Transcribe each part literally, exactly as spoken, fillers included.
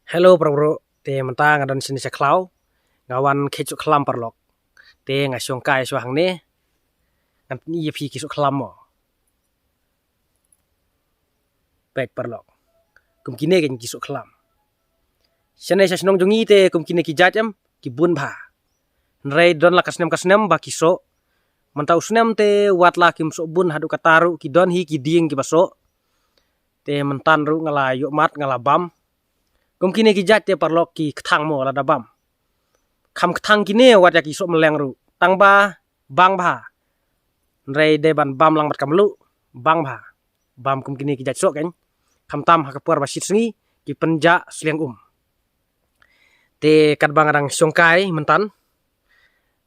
Hello para bro, te mynta nga don shane sha khlaw, nga wan kheit sohkhlam paralok. Te nga shongkai shuwa hangne, ngan pyni ïa phi ki sohkhlam mo. Peit paralok. Kum kine kein ki sohkhlam. Shane sha shnong jong ngi te kum kine ki jait em, ki bun bha. Hynrei don la ka snem ka snem ba ki soh. Mynta u snem te wat la kim soh bun haduh katta ruh ki don hi ki dieng kiba soh. Te mynta ruh nga la ïohmad nga la bam. Kum kine ki jait te paralok ki kthang mo lada bam. Kham kthang kine wat ïa ki soh mylleng ruh. Tang ba bang bha. Hynrei dei ban bam lang bad ka mluh, bang bha. Bam kum kine ki jait soh kein. Khamtam ha ka por ba shit sngi, ki pynjah sliang um. Te katba nga dang shongkai mynta,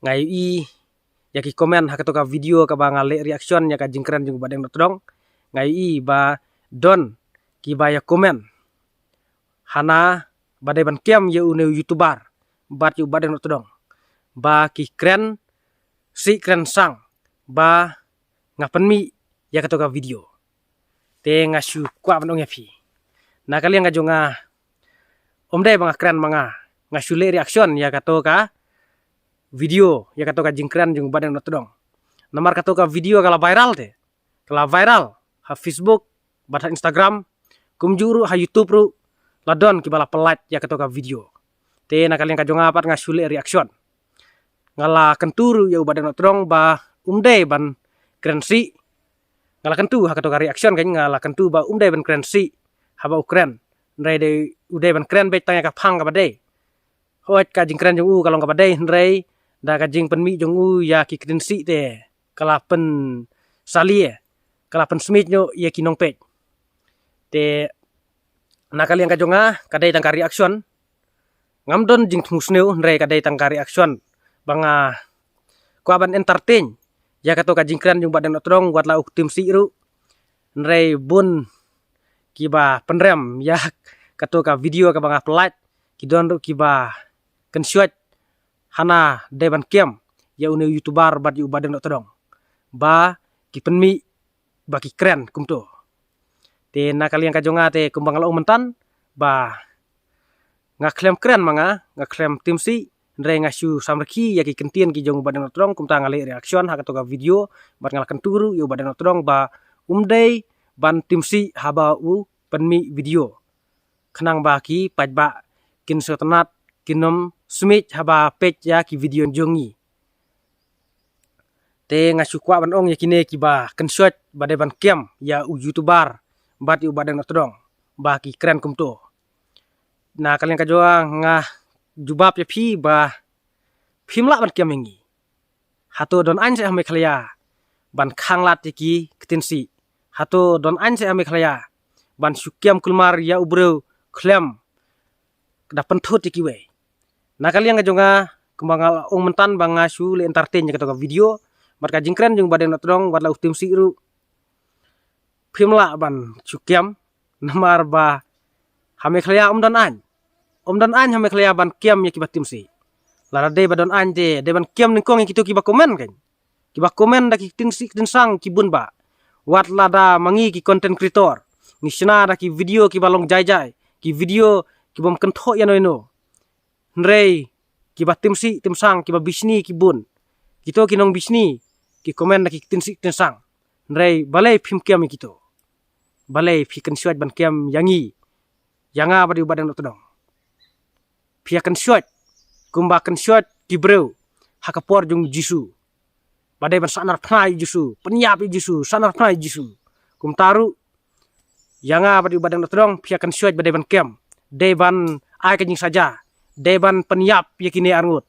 nga ïohi ïa ki comment ha kato ka video kaba nga leh reaction ïa ka jingkren jong u Bah Deng Dohtdong. Nga ïohi ba don kiba ïa comment hana ba dei ban kem ïa une u YouTuber bad ïa u Bah Deng Dohtdong, ba ki kren sih kren sang ba nga pynmih ïa kato ka video. Te nga shu kwah ban ong ïa phi, na ka liang ka jong nga, ym dei ba nga kren ma nga, nga shu leh reaction ïa kato ka video, ïa kato ka jingkren jong u Bah Deng Dohtdong. Namar kato ka video ka la viral te, ka la viral ha Facebook bad ha Instagram, kumjuh ruh ha YouTube ruh la don kiba la pynlait ïa kato ka video. Te na ka liang ka jong nga pat nga shu leh reaction. Nga la kyntu ruh ïa u Bah Deng Dohtdong ba um dei ban kren sih. Nga la kyntu ha kato ka reaction kein, nga la kyntu ba um dei ban kren sih haba u kren. Hynrei dei u dei ban kren beit tang ïa ka phang kaba dei. Hooid ka jingkren jong u ka long kaba dei, hynrei da ka jingpynmih jong u ïa ki ktien sih te ka la pynsalia, ka la pynsmiej noh ïa ki nongpeit. Te na ka liang ka jong nga ka dei tang ka reaction. Ngam don jingthmu sniew, hynrei ka dei tang ka reaction ba nga kwah ban entertain ïa kato ka jingkren jong u Bah Deng Dohtdong, wat la u ktien sih ruh. Hynrei bun kiba pynrem ïa kato ka video kaba nga pynlait, ki don ruh kiba kynshoit hana dei ban kem ïa une u YouTuber bad ïa u Bah Deng Dohtdong, ba ki pynmih ba ki kren kumto. Te na ka liang ka jong nga te kumba nga la ong mynta ba nga khlem kren ma nga, nga khlem ktien sih, hynrei nga shu samrkhie ïa ki ktien ki jong u Bah Deng Dohtdong, kumta nga leh reaction ha kato ka video bad nga la kyntu ruh ïa u Bah Deng Dohtdong ba um dei ban ktien sih haba u pynmih video, khnang ba ki paidbah kin sngewtynnat, kin ym smiej haba peit ïa ki video jong ngi. Te nga shu kwah ban ong ïa kine kiba kynshoit ba dei ban kem ïa u YouTuber bad ïa u Bah Deng Dohtdong ba ki kren kumto. Na ka liang ka jong nga, nga jubab ïa phi ba phim lah ban kem ïa ngi. Hato don aiñ seh ha Meghalaya ban khanglad ïa ki ktien sih? Hato don aiñ seh ha Meghalaya ban shu kem kulmar ïa u briew khlem da pynthut ïa kiwei? Na ka liang ka jong nga, kumba nga la ong mynta ba nga shu leh entertain ïa kato ka video bad ka jingkren jong u Bah Deng Dohtdong bad la u ktien sih ruh, phim lah ban shu kem, namar ba ha Meghalaya ym don aiñ. Ym don aiñ ha Meghalaya ban kem ïa kiba ktien sih. Lada dei ba don aiñ te dei ban kem nyngkong ïa kito kiba comment kein. Kiba comment da ki ktien sih ktien sang ki bun bha. Wat lada ma ngi ki content creator ngi shna da ki video kiba long jai jai, ki video kibym kynthoh ïano ïano, hynrei kiba ktien sih ktien sang, kiba bishni ki bun. Kito ki nongbishni ki comment da ki ktien sih ktien sang. Hynrei balei phim kem ïa kito? Balei phi kynshoit ban kem ïa ngi, ïa nga bad ïa u Bah Deng Dohtdong? Phi ïa kynshoit kumba kynshoit ki briew ha ka por jong u Jisu, ba dei ban sahnarphna ïa u Jisu, pynïap ïa u Jisu, sahnarphna ïa u Jisu. Kumta ruh ïa nga bad ïa u Bah Deng Dohtdong phi ïa kynshoit ba dei ban kem, dei ban ai ka jingsaja, dei ban pynïap ïa kine arngut.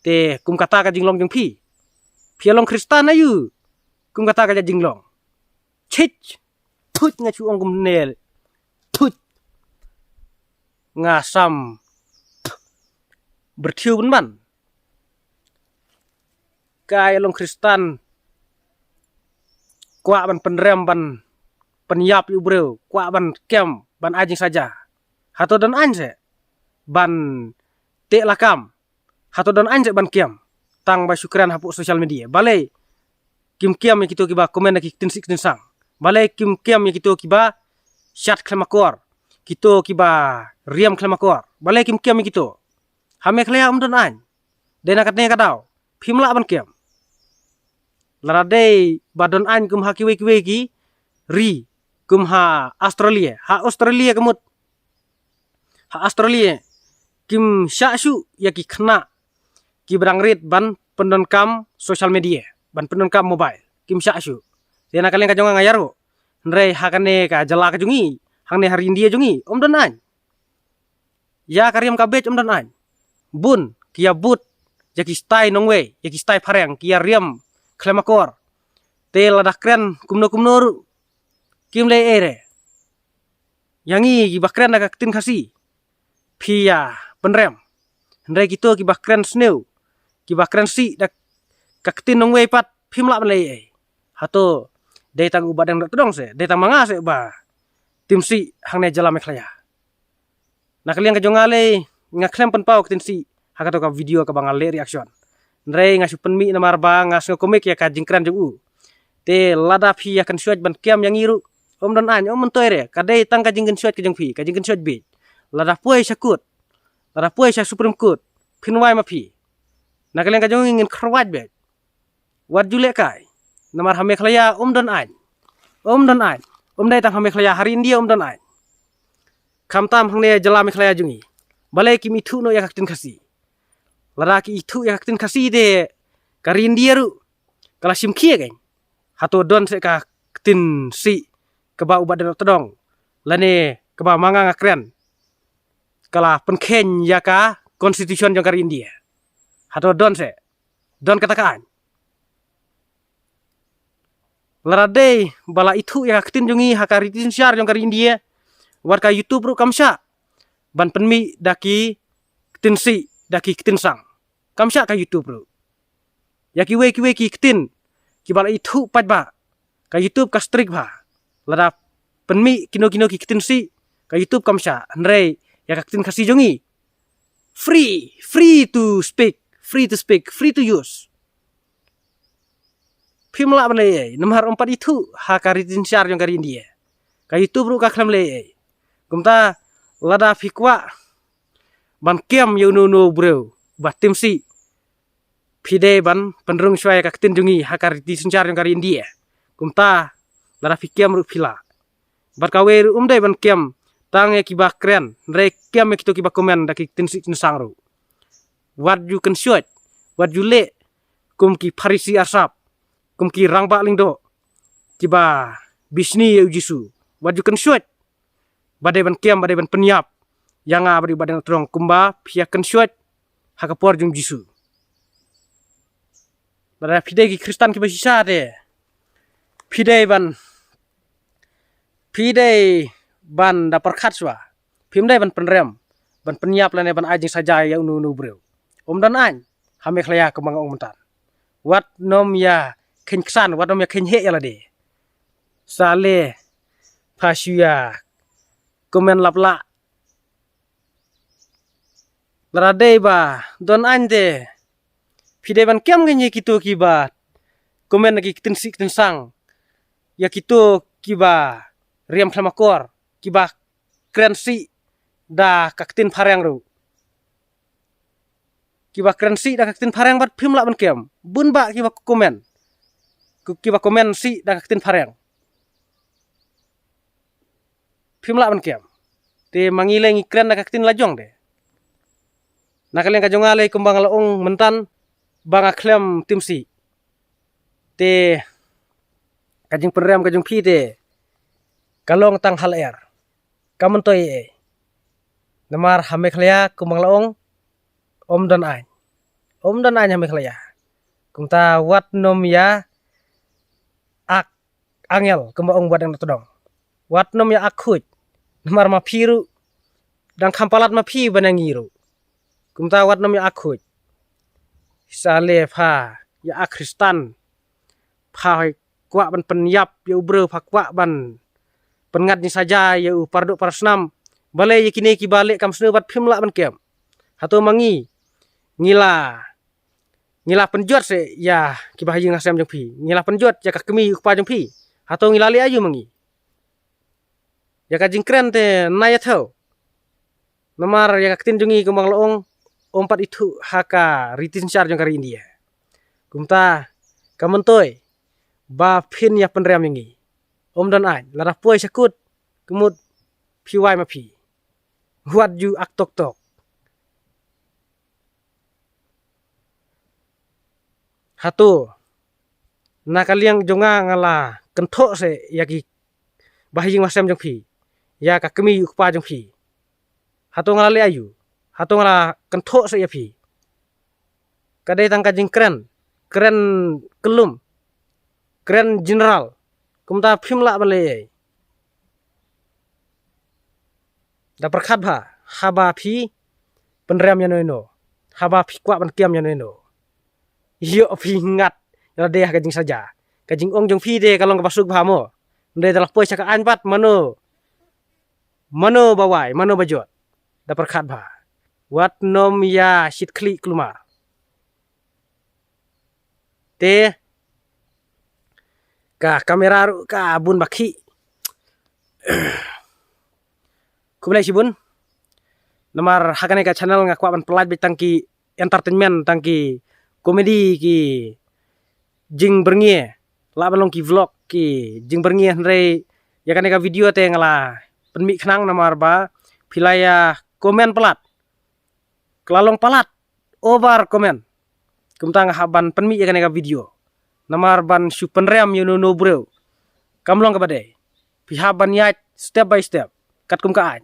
Te kum kata ka jinglong jong phi, phi ïa long Khristan aïu kum kata ka jinglong? Chit, thut, nga shu ong kumne, thut. Nga sam byrthiew bun ban. Ka ïa long Khristan kwah ban pynrem, ban pynïap ïa u briew, kwah ban kem, ban ai jingsaja. Hato don aiñ seh ban teh lakam? Hato don aiñ seh ban kem tang ba shu kren hapoh social media? Balei kim kem ïa kito kiba comment da ki ktien sih ktien sang? Balei kim kem ïa kito kiba shad khlem akor, kito kiba riam khlem akor. Balei kim kem ïa kito? Ha Meghalaya um don aiñ. Dei na katne ka daw phim lah ban kem. Lada dei ba don aiñ kum ha kiwei kiwei ki ri, kum ha Australia. Ha Australia ka mut, ha Australia kim shah shuh ïa ki khynnah kiba dang rit ban pyndonkam social media, ban pyndonkam mobile. Kim shah shuh. Te na ka liang ka jong nga nga ïaroh. Hynrei ha kane ka jylla ka jong ngi, hangne ha ri India jong ngi, um don aiñ. Ïa ka riam ka beit um don aiñ. Bun ki ïa bud ïa ki stai nongwei, ïa ki stai phareng, ki ïa riam khlem akor. Te lada kren kumno kumno ruh kim leh ei re. Ïa ngi kiba kren da ka ktien Khasi phi ïa pynrem. Hynrei kito kiba kren sniew, kiba kren sih da ka ktien nongwei pat phim lah ban leh ei. Hato dei tang u Bah Deng Dohtdong se, dei tang ma nga se ba tim sih hangne jylla Meghalaya? Na ka liang ka jong nga lei, nga khlem pynpaw ktien sih ha kato ka video kaba nga leh reaction. Hynrei nga shu pynmih namar ba nga sngew komik ïa ka jingkren jong u. Te lada phi ïa kynshuwa ban kem ïa ngi ruh, um don aiñ, um myntoi re. Ka dei tang ka jingkynshuwa ka jong phi, ka jingkynshuwa beit. Lada poi sha kut, lada poi sha Supreme Court, phin wai ma phi. Na ka liang ka jong ngi ngin kyrwat beit. Wat ju leh kai. Namar ha Meghalaya um don aiñ. Um don aiñ. Um dei tang ha Meghalaya, ha ri India um don aiñ. Khamtam hangne jylla Meghalaya jong ngi. Balei kim ithuh noh ïa ka ktien Khasi? Lada ki ithuh ïa ka ktien Khasi te ka ri India ruh ka la shim khia keiñ. Hato don se ka ktien sih kaba u Bah Deng Dohtdong lane kaba ma nga nga kren ka la pynkheiñ ïa ka constitution jong ka ri India? Hato don se? Don kata ka aiñ? Lada dei ba la ithuh ïa ka ktien jong ngi ha ka riti synshar jong ka ri India, wat ka YouTube ruh kam shah ban pynmih da ki ktien sih, da ki ktien sang. Kam shah ka YouTube ruh. Ïa kiwei kiwei ki ktien kiba la ithuh paidbah, ka YouTube ka strict bha. Lada pynmih kino kino ki ktien sih, ka YouTube kam shah. Hynrei ïa ka ktien Khasi jong ngi, free, free to speak, free to speak, free to use. Phim lah ban leh ei ei, namar um pat ithuh ha ka riti synshar jong ka ri India. Ka YouTube ruh ka khlem leh ei ei. Kumta lada phi kwah ban kem ïa uno uno u briew ba tim sih, phi dei ban pynrung shuwa ïa ka ktien jong ngi ha ka riti synshar jong ka ri India. Kumta lada phi kem ruh phi lah. Bad kawei ruh um dei ban kem tang ïa kiba kren, hynrei kem ïa kito kiba comment da ki ktien sih ktien sang ruh. Wat ju kynshuwa, wat ju leh kum ki Pharisi arsap, kum ki rangbah lyngdoh kiba bishni ïa u Jisu. Wat ju kynshuwa ba dei ban kem, ba dei ban pynïap ïa nga bad ïa u Bah Deng Dohtdong kumba phi ïa kynshuwa ha ka por jong u Jisu. Lada phi dei ki Khristan kiba shisha te phi dei ban, phi dei ban da pyrkhat shuwa. Phim dei ban pynrem, ban pynïap lane ban ai jingsaja ïa uno uno u briew. Um don aiñ ha Meghalaya kumba nga ong mynta. Wat nym ïa kheiñ ksan, wat nym ïa kheiñ heh ïa lade. Sa leh pha shu ïa comment lap lah. Lada dei ba don aiñ te phi dei ban kem keiñ ïa kito kiba comment na ki ktien sih ktien sang, ïa kito kiba riam khlem akor, kiba kren sih da ka ktien phareng ruh. Kiba kren sih da ka ktien phareng bad phim lah ban kem. Bun bah kiba comment, kiba comment sih da ka ktien phareng. Phim lah ban kem. Te ma ngi lei ngi kren da ka ktien la jong te. Na ka liang ka jong nga lei kumba nga la ong mynta ba nga khlem tim sih, te ka jingpynrem ka jong phi te ka long tang ha lyer, kam myntoi ei ei. Namar ha Meghalaya kumba nga la ong, um don aiñ. Um don aiñ ha Meghalaya. Kumta wat nym ïa ak angel kumba ong u Bah Deng Dohtdong. Wat nym ïa ak khuid. Namar ma phi ruh dang kham palat ma phi ban ïa ngi ruh. Kumta wat nym ïa ak khuid. Sa leh pha ïa ak Khristan, pha kwah ban pynïap ïa u briew, pha kwah ban pynngat jingsaja ïa u paradoh parasnam. Balei ïa kine kiba leh kam sniew bad phim lah ban kem? Hato ma ngi ngi la, ngi la pynjot se ïa kiba ha ïing ha sem jong phi? Ngi la pynjot ïa ka kmie u kpa jong phi? Hato ngi la leh aïu ma ngi? Ïa ka jingkren te na ïa thaw. Namar ïa ka ktien jong ngi kumba nga la ong, ym pat ithuh ha ka riti synshar jong ka ri India. Kumta, ka myntoi, ba phin ïa pynrem ïa ngi. Ym don ai, lada poi sha kut, kumut, phi wai ma phi. Wat ju ak tok tok. Hato, na ka liang jong nga nga la kynthoh se ïa ki ba ha ïing ba sem jong phi, ïa ka kmie u kpa jong phi. Hato nga la leh aïu? Hato nga la kynthoh se ïa phi? Ka dei tang ka jingkren, kren kyllum, kren general. Kumta phim lah ban leh ei. Da pyrkhat bha, haba phi pynrem ïano ïano, haba phi kwah ban kiam ïano ïano. Ïoh phi ngat, ïa la dei ha ka jingsaja. Ka jingong jong phi te ka long kaba suk bha mo. Ym dei da la poi sha ka aiñ pat mano. Mano ba wai, mano ba jot. Da pyrkhat bha. Wat nym ïa shit khlieh kulmar. Te ka kamera ruh ka bun ba khih. Khublei shibun. Namar ha kane ka channel nga kwah ban pynlait beit tang ki entertainment, tang ki comedy, ki jingbyrngie. Lah ban long ki vlog ki jingbyrngie, hynrei ïa kane ka video te nga la pynmih khnang namar ba phi la ïa comment palat. Ka la long palat, over comment. Kumta nga hap ban pynmih ïa kane ka video. Namar ban shu pynrem ïano ïano briew, kam long kaba dei. Phi hap ban ïaid step by step, katkum ka aiñ.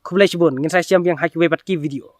Khublei shibun, ngin sa ïashem biang ha kiwei pat ki video.